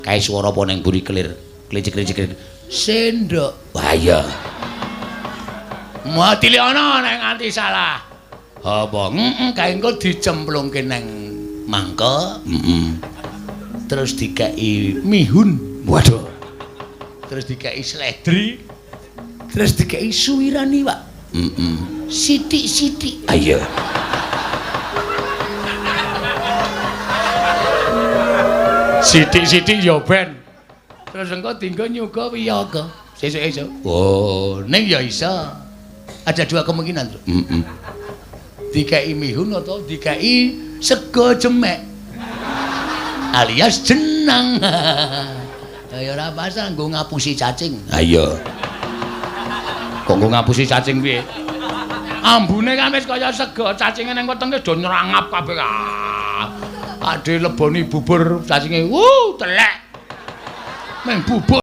Kae swara apa ning mburi kelir? Klicik-klicik. Sendok. Wah iya. Mati ana nek nganti salah. Apa? Heeh, kae engko dicemplungke nang mangkok. Heeh. Terus dikeki mihun. Waduh. Terus dikeki sledri. Terus dikeki suwiran iwak. Heeh. Sithik-sithik. Ayo. Sithik-sithik ya ben. Terus engko dinggo nyuga wiyaga. Sesuk-esuk. Oh, ning ya iso. Ada dua kemungkinan, Truk. Heeh. Dikeki mihun atau dikeki sego jemek. Alias jenang. Ya ora pasal nggo ngapusi cacing. Ha iya. Kok nggo ngapusi cacing piye? Ambune kan wis kaya sego, cacinge ning wetenge do nyerangap kabeh. Ade leboni bubur cacinge, telek. Meng bubur.